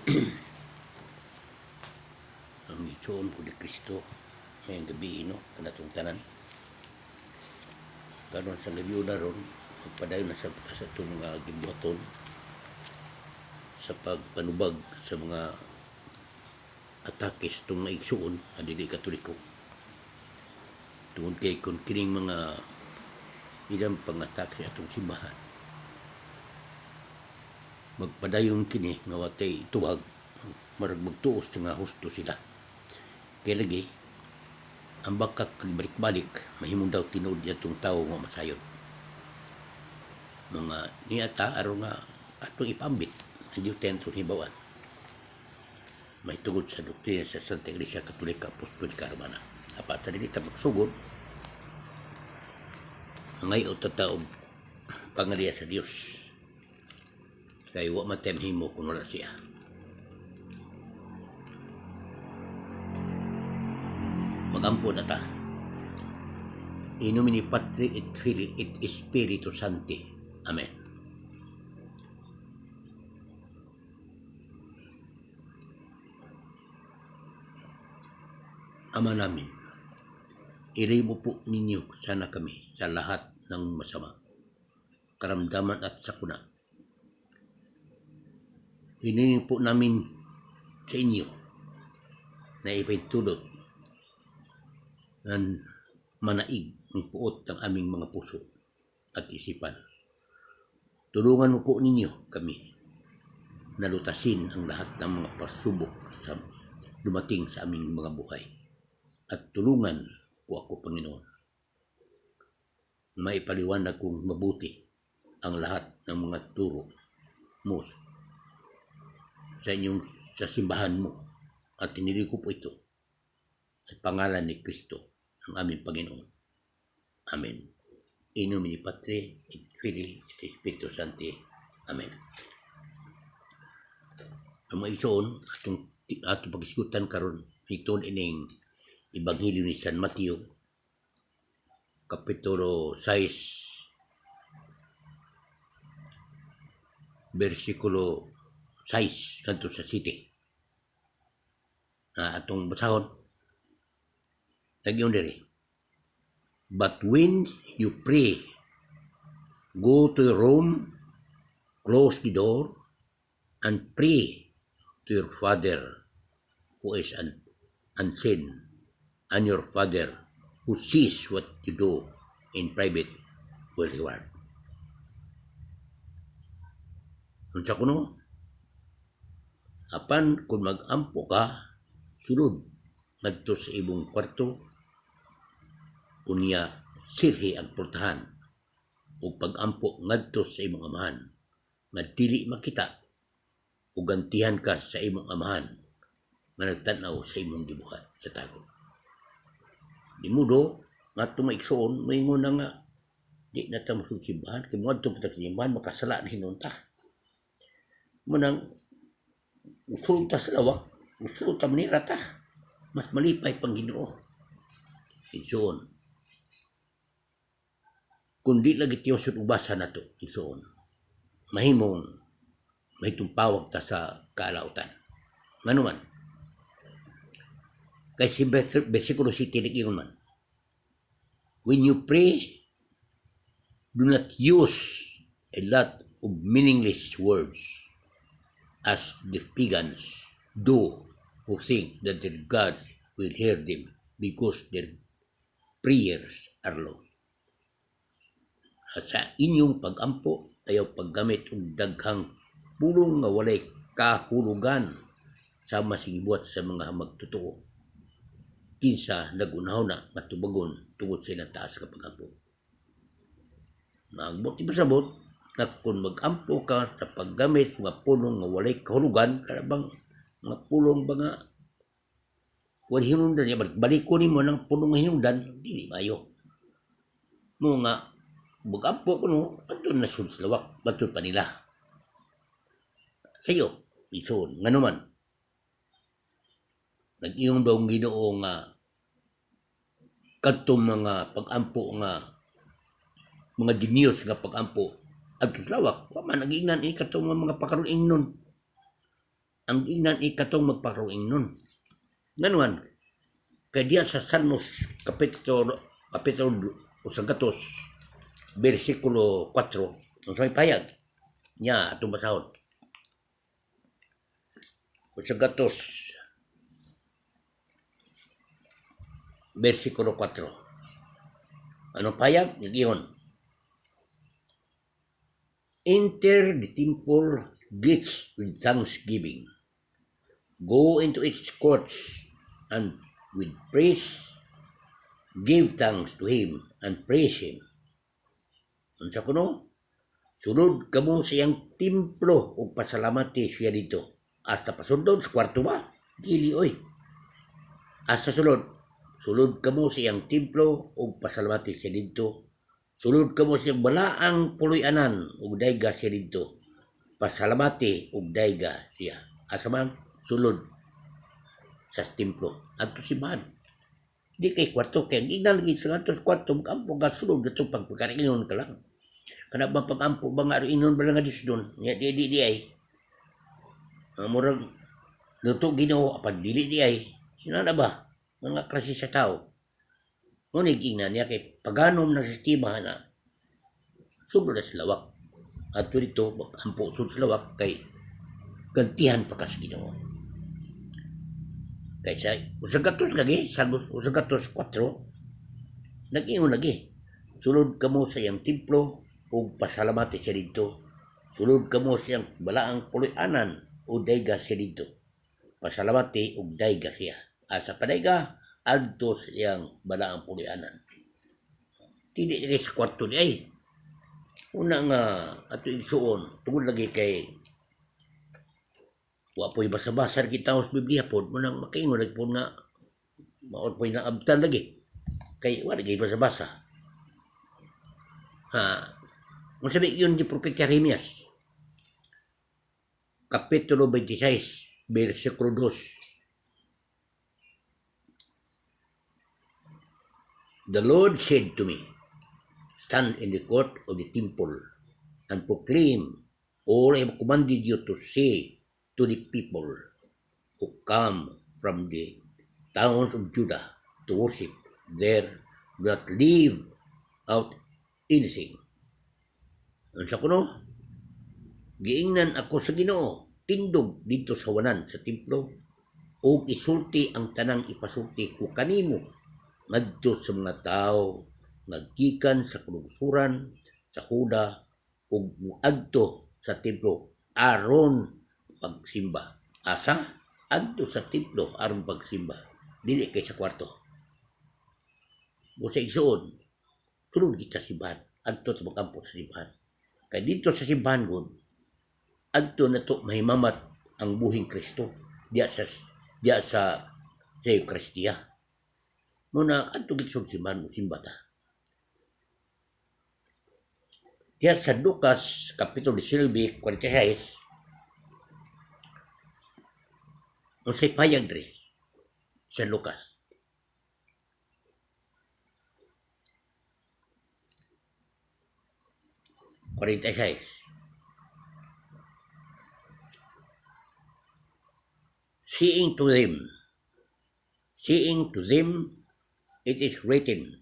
Ang igsoon ko ni Kristo ngayong gabi, no, kanatong tanan. Karon sa gabi na ron, magpadayon na sa itong mga gibuhaton sa pagpanubag sa mga atake sa itong mga igsoon ang dili Katoliko. Tungod kay kung kining mga ilang pangatake sa atong simbahan, magpadayon kini nga watay tubag, marag magtuos nga husto sila. Kaya lagi, ang bakak balik-balik, mahimong daw tinuod atong tao nga masayod. Mga niata aron nga atong ipambit ang Diyo tento hibawan. May tugod sa doktrina sa Santa Iglesia Katolika Apostolika Romana. Apat sa dili ta magsugod, ang ta og pangaliya sa Dios. Kay wa man tay mahimo kung wala siya. Magampo na ta. In nomine Patri et Filii et Spiritus Sancti. Amen. Ama namin, ilibo po ninyo sana kami sa lahat ng masama, karamdaman at sakuna. Hinihingi po namin sa inyo na ipahintulot ng manaig ang puot ng aming mga puso at isipan. Tulungan mo po ninyo kami na lutasin ang lahat ng mga pasubok sa dumating sa aming mga buhay. At tulungan po ako, Panginoon, maipaliwanag kong mabuti ang lahat ng mga turo mo sa inyong sa simbahan mo, at tinili ko po ito sa pangalan ni Kristo ang aming Panginoon. Amen. In nomine Patri et Filii et Spiritus Sancti. Amen. Ang mga igsoon, atong pagisgutan karon ito ining Ebanghelyo ni San Mateo, Kapitulo 6, versikulo 6 ngadto sa 7. Na atong basahon. Nagyong diri. "But when you pray, go to your room, close the door, and pray to your Father who is unseen, and your Father who sees what you do in private will reward." Unsa kuno? Apan kung mag-ampo ka, sulod ngadto sa imong kwarto, unya sirhi ang pultahan ug pag-ampo ngadto sa imong Amahan nga dili makita, ug gantihan ka sa imong Amahan nga nagtan-aw sa imong gibuhat sa tago. Di mudo nga atong maigsoon moingon na nga di na ta mosud simbahan kay moadto pa ta sa simbahan, makasala na hinuon ta. Mao nang usul ta sa lawak, usul ta manira ta. Mas malipay pang Ginoo. Igsoon, kung di lagi tiyoson ubasa nato, igsoon, mahimong mahitumpawag ta sa kaalautan. Ngano man? Kay si versikulo 7 nag-ingon man, "When you pray, do not use a lot of meaningless words as the pagans do who think that their gods will hear them because their prayers are long." At sa inyong pag-ampo, ayaw paggamit og daghang pulong nga walay kahulugan sama sa gibuhat sa mga magtotoo. Kinsa nagunahuna nga tubagon tungod sa ilang taas nga pag-ampo. Magbot ipasabot nga kung mag-ampo ka sa paggamit mga pulong nga walay kahulugan, kanabang mga pulong ba nga walay hinungdan niya, balikon nimo ng pulong nga hinungdan, dili maayo. Mo nga mag-ampo kuno, adto na sud sa lawak, batud pa nila. Sayo, igsoon, ngano man? Nag-ingon daw ang Ginoo nga kadtong mga pag-ampo nga mga genius nga pag-ampo adto sa lawak, wa man nag-ingnan ini katong mga pakaron ingnon. Ang ingnan ikatong magpakaroon. Nganuan, kay diya sa Salmos kapitulo 100 bersikulo 4, ang say payag niya atong basahon. 100 bersikulo 4. Ano payag? Nag-iyon. "Enter the temple gates with thanksgiving. Go into its courts and with praise. Give thanks to Him and praise Him." Unsa kuno? Sulod kamo sa iyang templo ug pasalamati siya dito. Hasta pasundon sa kwarto ba? Dili oy. Asa sulod? Sulod kamo sa iyang templo ug pasalamati siya dito. Sulod kamo sa iyang balaang puloy-anan ug dayga siya dito. Pasalamati ug dayga siya. Asa man? Sulod sa templo. Adto simbahan. Di kay kwarto kay ang ingnan lagi sa ngadto sa kwarto mag-ampo ka sulod gatong pagpagkarinon ka lang. Kana ba pag-ampo ba nga inon ba nga Diyos doon? Nya di di di ay. Murag luto Ginoo apan dili di ay. Ina na ba? Mga klase sa tao. Ngunit ingnan niya kay paganom ng sistema na sulod na sa lawak. At dito, ampo sud sa lawak kay gantihan pa ka sa Ginoo. Kay sa 100 lagi, sa 104, nag-ingon lagi. Sulod kamo sa iyang templo ug pasalamati siya dito. Sulod kamo sa iyang balaang puloy-anan ug dayga siya dito. Pasalamati ug dayga siya. Asa padayga, adto sa iyang balaang puloy-anan. Dili kay sa kwarto ni ay. Una nga ato igsuon tungod lagi kay wa po'y basa-basa kita sa Biblia pod mo nang makaingon lagi pod nga mao po'y naabtan lagi kay wa lagi basa-basa. Ha, unsa ba yun ni Propeta Jeremias Kapitulo 26 versikulo 2? "The Lord said to me, 'Stand in the court of the temple and proclaim all I have commanded you to say to the people who come from the towns of Judah to worship there. Do not leave out anything.'" Unsa kuno? Giingnan ako sa Ginoo, tindog dito sa wanan sa templo ug isulti ang tanang ipasulti ko kanimo ngadto sa mga tawo nga gikan sa kulungsuran sa Huda ug moadto sa templo aron pagsimba. Asa? Adto sa templo aron pagsimba. Dili kay sa kwarto. Busa igsuon, sulod kita simbahan. Adto sa magampo sa simbahan. Kay dito sa simbahan gud, adto na to mahimamat ang buhing Kristo diya sa Eucharistia. Muna adto gid sa simbahan mo simba ta. Diya sa Lucas Kapitulo 19:46, unsay payag diri sa Lucas? 46. Saying to them, "It is written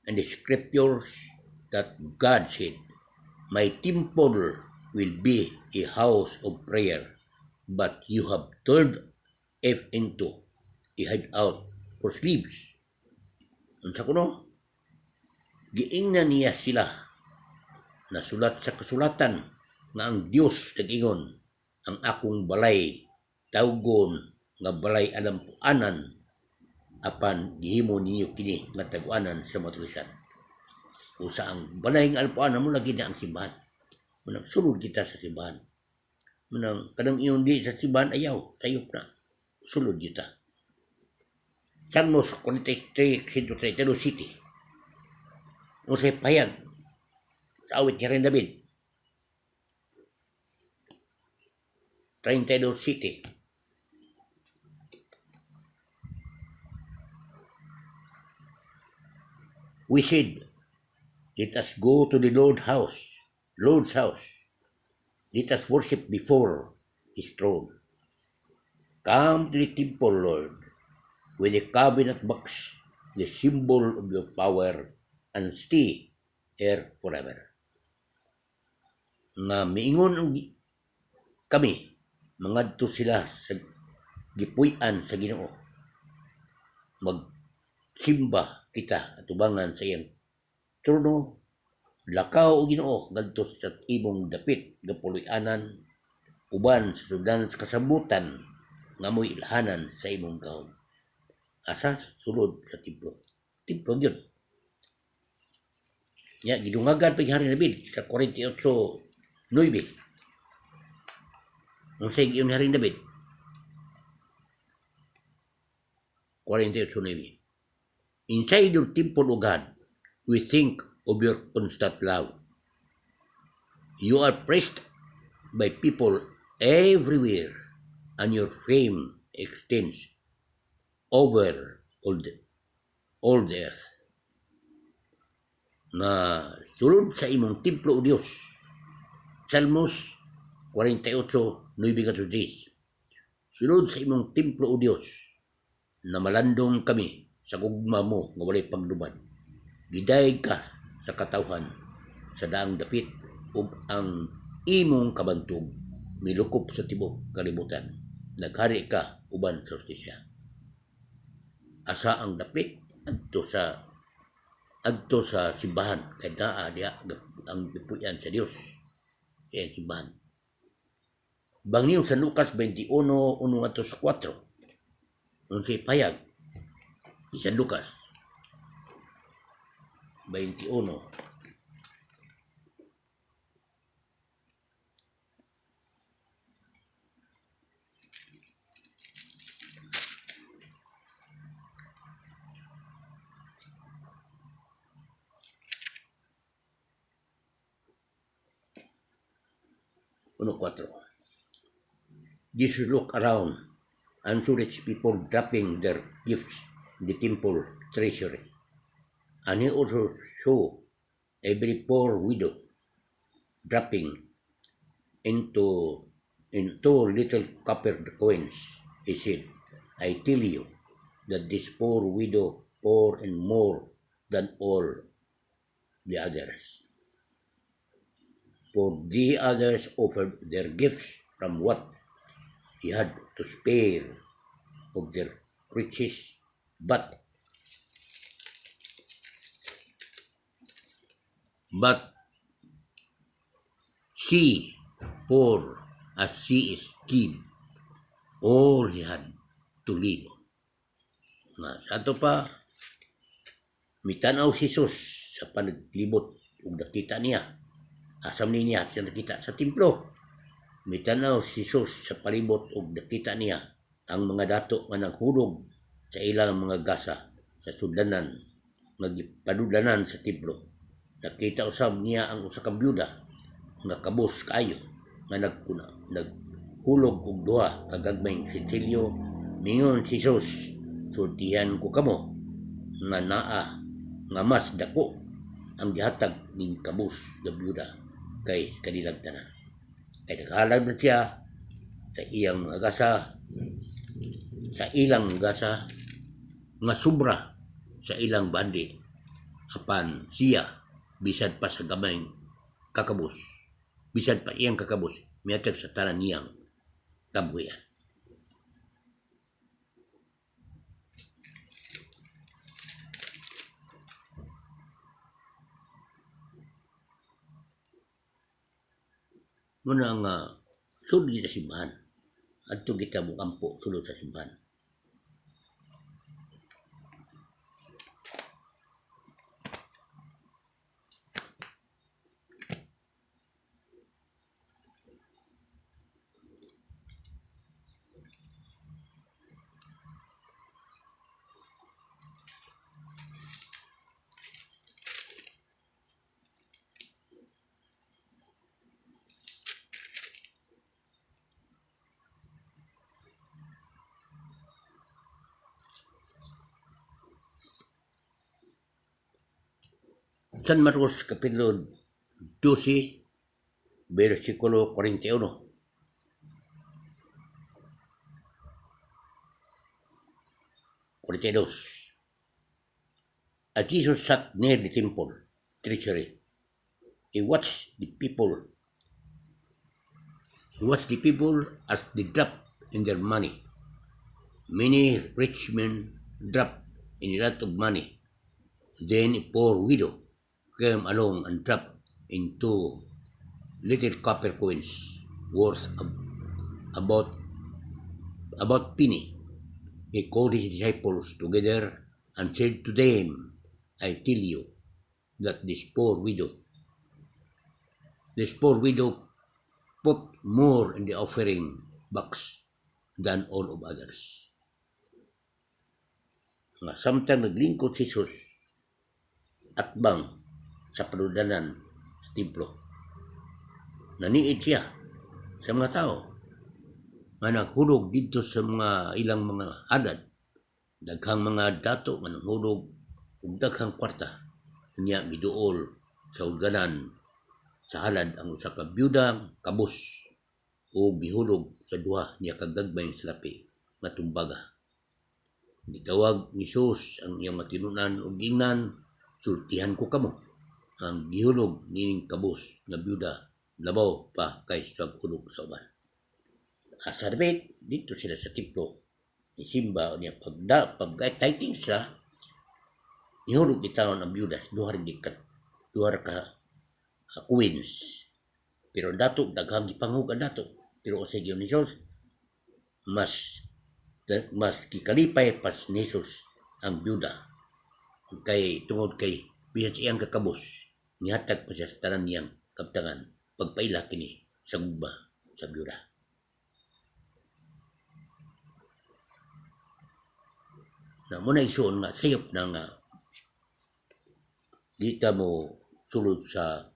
in the scriptures that God said, 'My temple will be a house of prayer,' but you have turned it into a hideout for slaves." Unsa kuno? Giingnan niya sila, nasulat sa kasulatan nga ang Dios nag-ingon, "Ang akong balay tawgon nga balay alampuanan, apan gihimo ninyo kini nga taguanan sa mga tulisan." Usa ang balay nga alampuanan mo lagi na ang simbahan. Munang sulod kita sa simbahan. Munang kanang iyon di sa simbahan ayaw, sayop na. Sulod kita. Salmos 43, 132 City. Unsay payag sa awit ni David? 32 City. "We said, 'Let us go to the Lord's house. Let us worship before His throne.'" Come to the temple, Lord, with the covenant box, the symbol of your power, and stay here forever. Nga miingon ang kami, mangadto sila sa gipuy-an sa Ginoo. Magsimba kita atubangan sa iyang trono. Lakaw, o Ginoo, ngadto sa imong dapit nga puloy-anan uban sa sudlanan sa kasabutan nga mo'y ilhanan sa imong gahom. Asa? Sulod sa templo. Templo gyud. Ya, gidungagan pa Hari David sa 48:9. Unsay giingon ni Haring David? 48:9. Inside your temple, O God, we think of your constant love. You are praised by people everywhere, and your fame extends over all the earth. Nga sulod sa imong templo, O Dios. Salmos 48, 9 10. Sulod sa imong templo, O Dios, na malandong kami sa gugma mo nga walay pagdumad. Gidayeg ka sa katawhan sa daang dapit ug ang imong kabantog milukop sa tibuok kalibutan. Naghari ka uban sa hustisya. Asa ang dapit? Adto sa simbahan kay naa diha ang gipuy-an sa Dios sa iyang simbahan. Bangniw sa Lucas 21, 1 ngadto sa 4. Unsay payag ni San Lucas 21. 1:4. Jesus looked around and saw rich people dropping their gifts in the temple treasury. And he also saw a very poor widow dropping into two little copper coins. He said, "I tell you that this poor widow poured in more than all the others. For the others offered their gifts from what he had to spare of their riches, but she, poor as she is, gave all he had to live." Nga, sa ato pa, mitanaw si Jesus sa panaglibot ug nakita niya. Asam niya siya nakita? Sa templo. Mitanaw si Jesus sa palibot ug nakita niya ang mga dato nga naghulog sa ilang mga gasa sa sudlanan nga gipadudlanan sa templo. Nakita usab niya ang usa ka byuda nga kabus kaayo nga nagkuna naghulog og duha ka gagmayng sinsilyo. Mingon si Jesus, "Sultihan ko kamo nga naa nga mas dako ang gihatag ning kabus nga byuda kay kanilang tanan. Kay naghalad man siya sa iyang mga gasa, sa ilang gasa nga sobra sa ilang bandi, apan siya, bisan pa sa gamayng kakabus, bisan pa iyang kakabus, mihatag sa tanan niyang kabuhian." Muna nga sulod kita simbahan. Adto kita mukampo sulod sa simbahan. San Marcos Kapitulo 12, versikulo 41. 42. As Jesus sat near the temple treasury, he watched the people. He watched the people as they dropped in their money. Many rich men dropped in a lot of money. Then a poor widow came along and dropped in two little copper coins worth about penny. He called his disciples together and said to them, "I tell you that this poor widow put more in the offering box than all of others." Nga samtang naglingkod si Jesus atbang sa paludanan sa templo, naniid siya sa mga tao nga naghulog didto sa mga ilang mga halad. Daghang mga dato nga nanghulog og daghang kwarta. Unya miduol sa hulganan sa halad ang usa ka byuda kabus ug gihulog sa duha niya ka gagmayng salapi nga tumbaga. Gitawag ni Jesus ang iyang mga tinunan ug giingnan, "Sultihan ko kamo, ang gihulog nining kabus nga byuda labaw pa kaysa paghulog sa uban." Asa dapit didto sila sa templo nisimba niya pagda pag tithing sila, nihulog itawon ang byuda duha ra ka coins, pero ang dato daghang gipanghug ang dato, pero sa giingon ni Jesus, mas mas gikalipay pas ni Jesus ang byuda kay tungod kay bisan sa iyang kakabos nihatag pa siya sa tanan niyang kabtangan pagpaila kini sa gugma sa byuda. Na mao na, igsuon, nga sayop na nga di ta mo sulod sa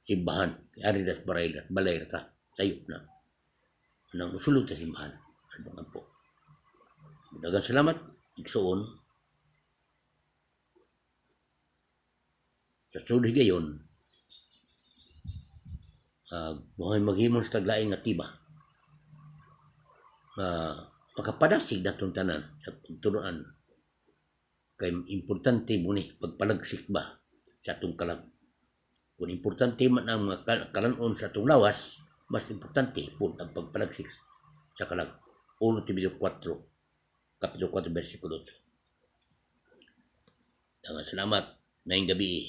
simbahan ari das balay, balay ra ta, sayop na nang musulod sa simbahan ang ampo. Daghang salamat, igsuon. Sa sulod higayon, buhay maghimo sa taglain nga tiba nga makapadasig natong tanan sa pagturuan kay importante mo ni pagpalagsik ba sa atong kalag. Kung importante man ang mga kalanon sa atong lawas, mas importante po ang pagpalagsik sa kalag. 1 Timoteo 4, Kapitulo 4, versikulo 8. Daghang salamat. Maayong gabi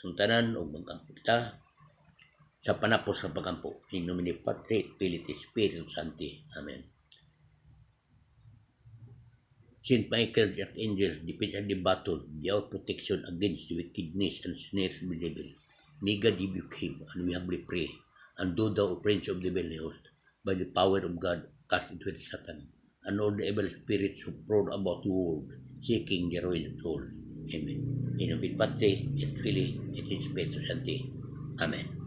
ang tanan ug mag-ampo kita sa panapos sa pagampo. In nomine Patri, Filii, Spiritus Sancti. Amen. Saint Michael the Archangel, defend us in battle, be our protection against the wickedness and snares of the devil. May God rebuke him, and we humbly pray. And do thou, O Prince of the heavenly host, by the power of God, cast into hell Satan, and all the evil spirits who prowl about the world, seeking the ruin of souls. Amen. In nomine Patri, et Filii, et Spiritus Sancti. Amen.